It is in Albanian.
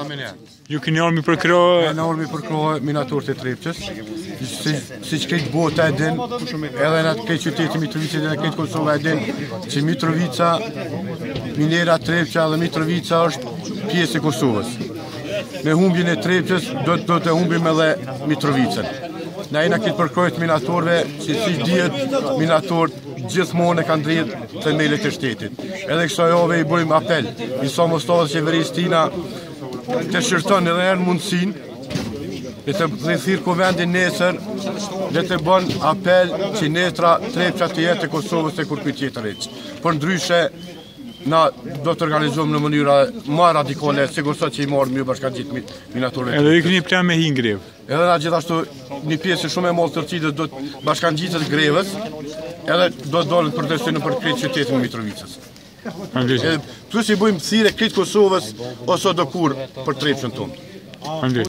Ardha me njerë. Ju keni ardhë mi përkrah... Kena ardhë mi përkrah minatorët e Trepçës, si, si që krejt bota e din, edhe në atë krejt qyteti Mitrovicës edhe krejt Kosova e din, që Mitrovica, minera Trepça dhe Mitrovica është pjesë e Kosovës. Me humbjen e Trepçës do, do të humbim edhe Mitrovicën. Na jena këtë përkrahje të minatorëve, që si dihet, minatorët gjithmonë e kanë dredh themelet e shtetit. Edhe kësaj jave i bëjmë apel, Isa Mustafës qeverisë tina, të shqyrton edhe herë mundësinë, le të dhe thirr kuvendin nesër, le të bën apel që nesra Trepça të jetë e Kosovës e kurkujt tjetër hiç. Përndryshe, na do të organizojmë në mënyra më radikale, sikur sot që i marrë mi bashkangjitë minatorëve. Edhe ju keni plan me hi në grevë? Edhe na gjithashtu një pjesë shumë e madhe të cilës do të bashkangjitet grevës, edhe do të dalin protestojnë nëpër krejt qytetin e Mitrovicës. Faleminderit. Plus i bëjmë thirrje krejt Kosovës ose do kur për Trepçën tonë. Faleminderit.